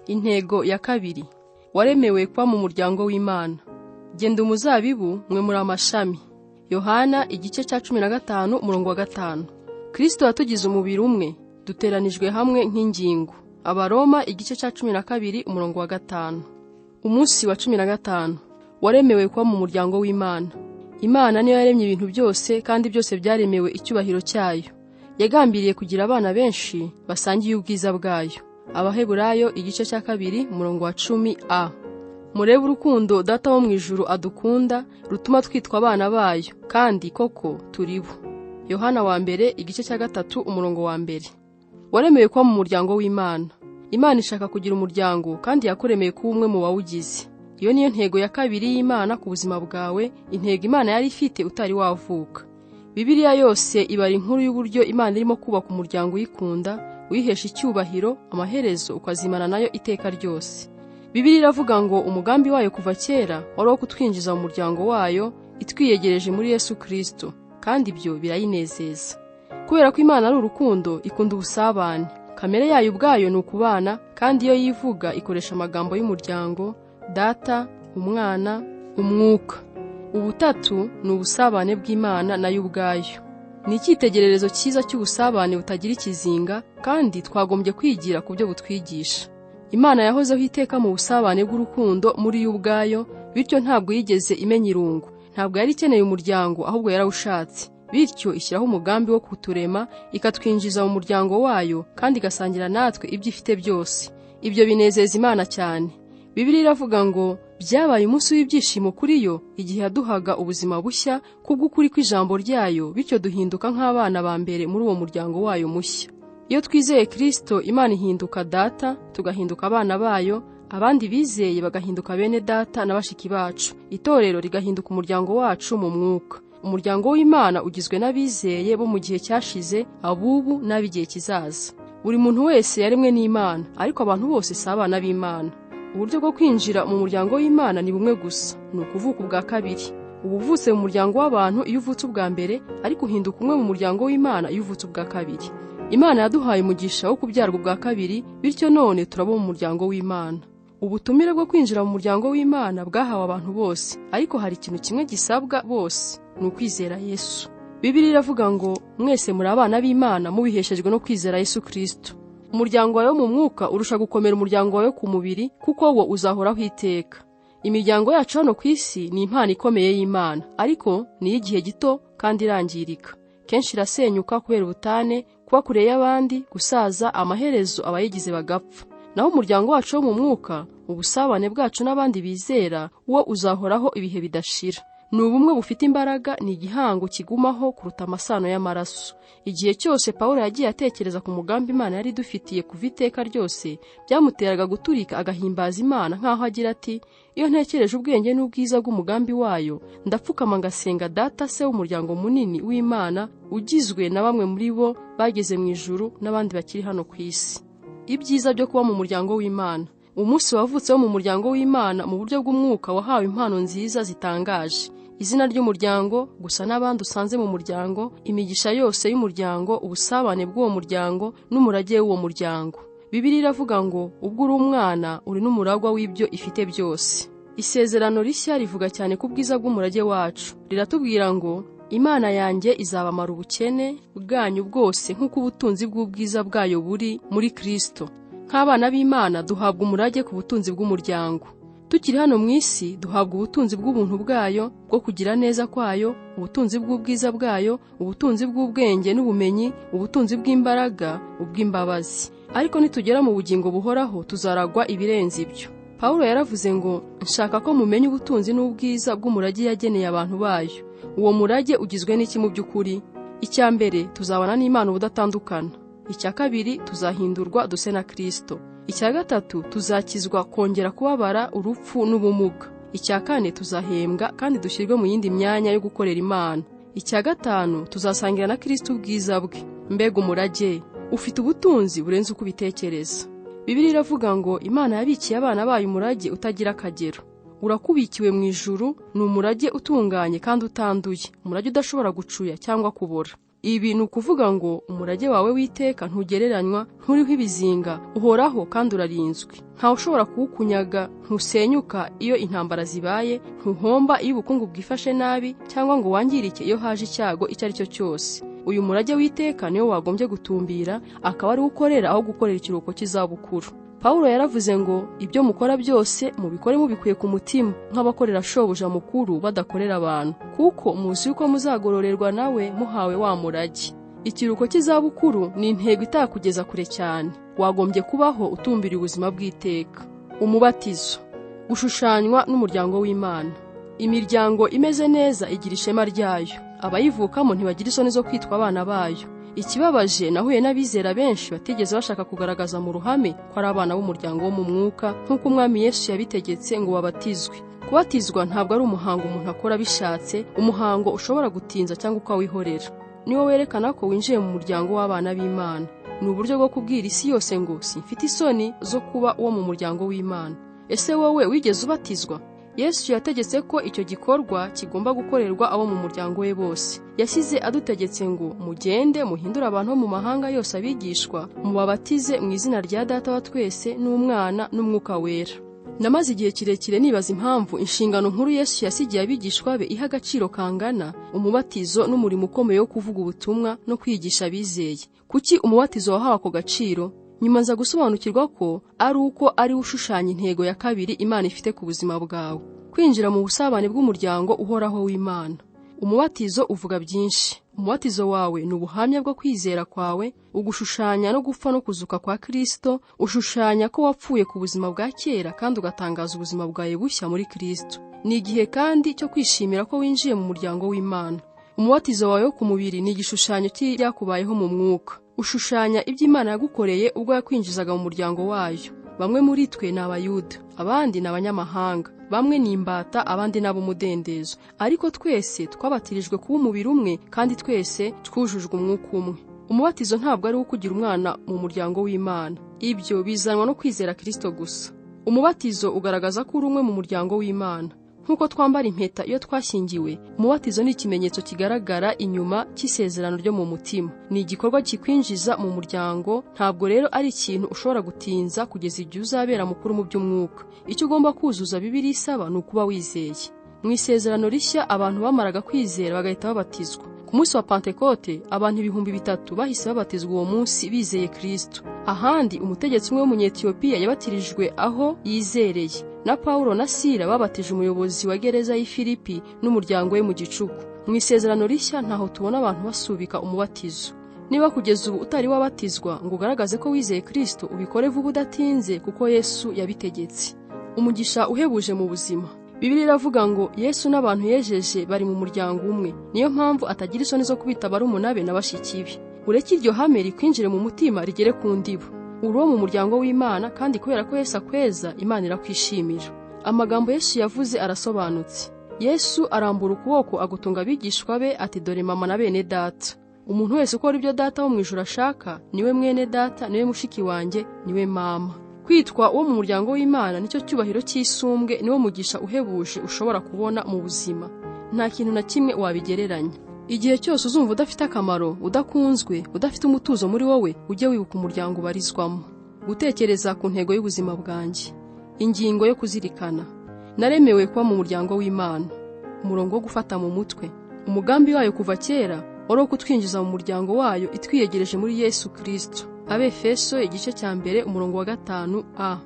Intego ya kabiri, waremewe kuba mu muryango w'Imana. Genda umuzabibu, mwe muri amashami. Yohana igice cya 15 umurongo wa 5. Kristo yatugize umubiri umwe, duteranijwe hamwe nk'ingingo. Abaroma igice cya 12 umurongo wa 5. Umunsi wa 15, waremewe kuba mu muryango w'Imana. Imana niyo yaremye ibintu byose kandi byose byaremewe icyubahiro cyayo. Yagambiriye kugira abana benshi basangiye ubwiza bwayo. Abaheburayo igice cya 2 umurongo wa 10a. Murebe urukundo Data wo mu ijuru adukunda rutuma twitwa abana bayo, kandi koko turibo. Yohana wa mbere igice cya 3 umurongo wa 1. Waremewe kuba mu muryango w'Imana. Imana ishaka kugira umuryango kandi yakuremeye kuba umwe mu bawugize. Iyo niyo ntego ya kabiri y'Imana ku buzima bwawe, intego Imana yari ifite utari wavuka. Bibiliya yose ibara inkuru y'uburyo Imana irimo kubaka umuryango uyikunda, uyihesha icyubahiro, amaherezo ukazimana nayo iteka ryose. Bibiliya iravuga ngo umugambi wayo kuva kera wari uwo kutwinjiza mu muryango wayo, itwiyegereje muri Yesu Kristo, kandi ibyo birayinezeza. Kubera ko Imana ari urukundo, ikunda ubusabane. Kamere yayo ubwayo ni ukubana, kandi iyo yivuga ikoresha amagambo y'umuryango: Data, Umwana, Umwuka. Ubutatu ni ubusabane bw'Imana nayo ubwayo. Ni icyitegererezo cyiza cy'ubusabane butagira ikizinga, kandi twagombye kwigira ku byo butwigisha. Imana yahozeho iteka mu busabane bw'urukundo muri yo ubwayo, bityo ntabwo yigeze imenya irungu. Ntabwo yari ikeneye umuryango, ahubwo yarawushatse. Bityo ishyiraho umugambi wo kuturema, ikatwinjiza mu muryango wayo, kandi igasangira natwe ibyo ifite byose. Ibyo binezeza Imana cyane. Bibiliya iravuga ngo byabaye umunsi w'ibyishimo kuri yo igihe yaduhaga ubuzima bushya kubw'ukuri kw'ijambo ryayo, bityo duhinduka nk'abana ba mbere muri uwo muryango wayo mushya. Iyo twizeye Kristo, Imana ihinduka Data, tugahinduka abana bayo, abandi bizeye bagahinduka bene Data na bashiki bacu. Itorero rigahinduka umuryango wacu mu mwuka. Umuryango w'Imana ugizwe n'abizeye bo mu gihe cyashize, abubu n'ab'igihe kizaza. Buri muntu wese yaremwe n'Imana, ariko abantu bose si abana b'Imana. Uburyo bwo kwinjira mu muryango w'Imana ni bumwe gusa, ni ukuvuka ubwa kabiri. Uba uvutse mu muryango w'abantu iyo uvutse ubwa mbere, ariko uhinduka umwe mu muryango w'Imana iyo uvutse ubwa kabiri. Imana yaduhaye umugisha wo kubyarwa ubwa kabiri, bityo none turaba mu muryango w'Imana. Ubutumire bwo kwinjira mu muryango w'Imana bwahawe abantu bose, ariko hari ikintu kimwe gisabwa bose, ni ukwizera Yesu. Bibiliya iravuga ngo mwese muri abana b'Imana mubiheshejwe no kwizera Yesu Kristo. Umuryango wawe mu mwuka urusha gukomera umuryango wawe ku mubiri, kuko wo uzahoraho iteka. Imiryango yacu hano ku isi ni impano ikomeye y'Imana, ariko ni iy'igihe gito kandi irangirika. Kenshi irasenyuka kubera ubutane, kuba kure y'abandi, gusaza, amaherezo abayigize bagapfa. Naho umuryango wacu wo mu mwuka, ubusabane bwacu n'abandi bizera, wo uzahoraho ibihe bidashira. Ni ubumwe bufite imbaraga, ni igihango kigumaho kuruta amasano y'amaraso. Igihe cyose Pawulo yagiye atekereza ku mugambi Imana yari idufitiye kuva iteka ryose, byamuteraga guturika agahimbaza Imana nk'aho agira ati: iyo ntekereje ubwenge n'ubwiza bw'umugambi wayo, ndapfukama ngasenga Data se w'umuryango munini w'Imana, ugizwe na bamwe muri bo bageze mu ijuru n'abandi bakiri hano ku isi. Ibyiza byo kuba mu muryango w'Imana. Umunsi wavutseho mu muryango w'Imana mu buryo bw'umwuka wahawe impano nziza zitangaje. Izina ry'umuryango, gusa n'abandi usanze mu muryango, imigisha yose y'umuryango, ubusabane bw'uwo muryango n'umurage w'uwo muryango. Bibiliya iravuga ngo ubwo uri umwana uri n'umuragwa w'ibyo ifite byose. Isezerano rishya rivuga cyane ku bwiza bw'umurage wacu. Riratubwira ngo Imana yanjye izabamara ubukene bwanyu bwose nk'uko ubutunzi bw'ubwiza bwayo buri muri Kristo. Nk'abana b'Imana duhabwa umurage ku butunzi bw'umuryango. Tukiri hano mu isi duhabwa ubutunzi bw'ubuntu bwayo, bwo kugira neza kwayo, ubutunzi bw'ubwiza bwayo, ubutunzi bw'ubwenge n'ubumenyi, ubutunzi bw'imbaraga, ubw'imbabazi. Ariko nitugera mu bugingo buhoraho tuzaragwa ibirenze ibyo. Pawulo yaravuze ngo nshaka ko mumenya ubutunzi n'ubwiza bw'umurage yageneye abantu bayo. Uwo murage ugizwe n'iki mu by'ukuri? Icya mbere, tuzabana n'Imana ubudatandukana. Icya kabiri, tuzahindurwa duse na Kristo. Icya gatatu, tuzakizwa kongera kubabara urupfu n'ubumuga. Icya kane, tuzahembwa kandi dushyirwe mu yindi myanya yo gukorera Imana. Icya gatanu, tuzasangira na Kristo ubwiza bwe. Mbega umurage! Ufite ubutunzi burenze uko ubitekereza. Bibiliya iravuga ngo Imana yabikiye abana bayo umurage utagira akagero. Urakubikiwe mu ijuru, ni umurage utunganye kandi utanduye, umurage udashobora gucuya cyangwa kubora. Ibi ni ukuvuga ngo umurage wawe w'iteka ntugereranywa, nturiho ibizinga, uhoraho kandi urarinzwe. Ntawe ushobora kuwukunyaga, ntusenyuka iyo intambara zibaye, ntuhomba iyo ubukungu bwifashe nabi, cyangwa ngo wangirike iyo haje icyago icyo ari cyo cyose. Uyu murage w'iteka niwo wagombye gutumbira, akaba ari ukorera aho gukorera ikiruhuko cy'izabukuru. Pawulo yaravuze ngo ibyo mukora byose mubikore mubikuye ku mutima, nk'abakorera shobuja mukuru badakorera abantu, kuko muzi yuko muzagororerwa nawe muhawe wa murage. Ikiruhuko cy'izabukuru ni intego itakugeza kure cyane. Wagombye kubaho utumbiriye ubuzima bw'iteka. Umubatizo gushushanywa n'umuryango w'Imana. Imiryango imeze neza igira ishema ryayo, abayivukamo ntibagira isoni zo kwitwa abana bayo. Ikibabaje, nahuye n'abizera benshi batigeze bashaka kugaragaza mu ruhame ko ari abana b'umuryango wo mu mwuka, nk'uko Umwami Yesu yabitegetse ngo babatizwe. Kubatizwa ntabwo ari umuhango umuntu akora abishatse, umuhango ushobora gutinza cyangwa ukawihorera. Niwo werekana ko winjiye mu muryango w'abana b'Imana. Ni uburyo bwo kubwira isi yose ngo simfite isoni zo kuba uwo mu muryango w'Imana. Ese wowe wigeze ubatizwa? Yesu yategetse ko icyo gikorwa kigomba gukorerwa abo mu muryango we bose. Yashyize adutegetse ngo mugende muhindure abantu bo mu mahanga yose abigishwa, mubabatize mu izina rya Data wa twese n'Umwana n'Umwuka Wera. Namaze igihe kirekire nibaza impamvu inshingano nkuru Yesu yasigiye abigishwa be iha agaciro kangana umubatizo n'umurimo ukomeye wo kuvuga ubutumwa no kwigisha abizeye. Kuki umubatizo wahawe ako gaciro? Nyuma nza gusobanukirwa ko ari uko ari ushushanya intego ya kabiri Imana ifite ku buzima bwawe, kwinjira mu busabane bw'umuryango uhoraho w'Imana. Umubatizo uvuga byinshi. Umubatizo wawe ni ubuhamya bwo kwizera kwawe, ugushushanya no gupfa no kuzuka kwa Kristo, ushushanya ko wapfuye ku buzima bwa kera kandi ugatangaza ubuzima bwawe bushya muri Kristo. Ni igihe kandi cyo kwishimira ko winjiye mu muryango w'Imana. Umubatizo wawe wo ku mubiri ni igishushanyo cy'ibyakubayeho mu mwuka. Ushushanya ibyo Imana yagukoreye ubwo yakwinjizaga mu muryango wayo. Bamwe muri twe ni Abayuda, abandi ni abanyamahanga, bamwe ni imbata, abandi ni ab'umudendezo, ariko twese twabatirijwe kuba umubiri umwe kandi twese twujujwe umwuka umwe. Umubatizo ntabwo ari uwo kugira umwana mu muryango w'Imana. Ibyo bizanwa no kwizera Kristo gusa. Umubatizo ugaragaza ko uri umwe mu muryango w'Imana. Nk'uko twambara impeta iyo twashyingiwe, umubatizo ni ikimenyetso kigaragara inyuma cy'isezerano ryo mu mutima. Ni igikorwa kikwinjiza mu muryango, ntabwo rero ari ikintu ushobora gutinza kugeza igihe uzabera mukuru mu by'umwuka. Icyo ugomba kuzuza Bibiliya isaba ni ukuba wizeye. Mu isezerano rishya abantu bamaraga kwizera bagahita babatizwa. Ku munsi wa Pantekote abantu 3000 bahise babatizwa uwo munsi bizeye Kristo. Ahandi umutegetsi umwe w'Umunyetiyopiya yabatirijwe aho yizereye. Na Paulo na Sila babatije umuyobozi wa gereza y'i Filipi n'umuryango we mu gicuku. Mu isezerano rishya ntaho tubona abantu basubika umubatizo. Niba kugeza ubu utari wabatizwa ngo ugaragaze ko wizeye Kristo, ubikore vuba udatinze kuko Yesu yabitegetse. Umugisha uhebuje mu buzima. Bibiliya iravuga ngo Yesu n'abantu yejeje bari mu muryango umwe. Niyo mpamvu atagira isoni zo kubita barumuna be na bashiki be. Ureke iryo hame rikwinjire mu mutima rigere ku ndibo. Uri uwo mu muryango w'Imana kandi kubera ko Yesu akweza, Imana irakwishimira. Amagambo Yesu yavuze arasobanutse. Yesu arambura ukuboko agutunga abigishwa be ati dore mama na bene data. Umuntu wese ukora ibyo data wo mu ijuru ashaka, niwe mwene data, niwe mushiki wanjye, niwe mama. Kwitwa uwo mu muryango w'Imana nicyo cyubahiro cy'isumbwe, niwo mugisha uhebuje ushobora kubona mu buzima. Nta kintu na kimwe wabigereranya. Igihe cyose uzumva udafite akamaro, udakunzwe, udafite umutuzo muri wowe, ujye wibuka umuryango ubarizwamo. Gutekereza ku ntego y'ubuzima bwanjye. Ingingo yo kuzirikana. Naremewe kuba mu muryango w'Imana. Umurongo wo gufata mu mutwe. Umugambi wayo kuva kera wari wo kutwinjiza mu muryango wayo itwiyegereje muri Yesu Kristo. Abefeso igice cya 1 umurongo wa 5a.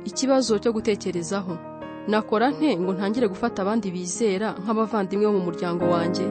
Ikibazo cyo gutekerezaho. Nakora nte ngo ntangire gufata abandi bizera nk'abavandimwe bo mu muryango wanjye?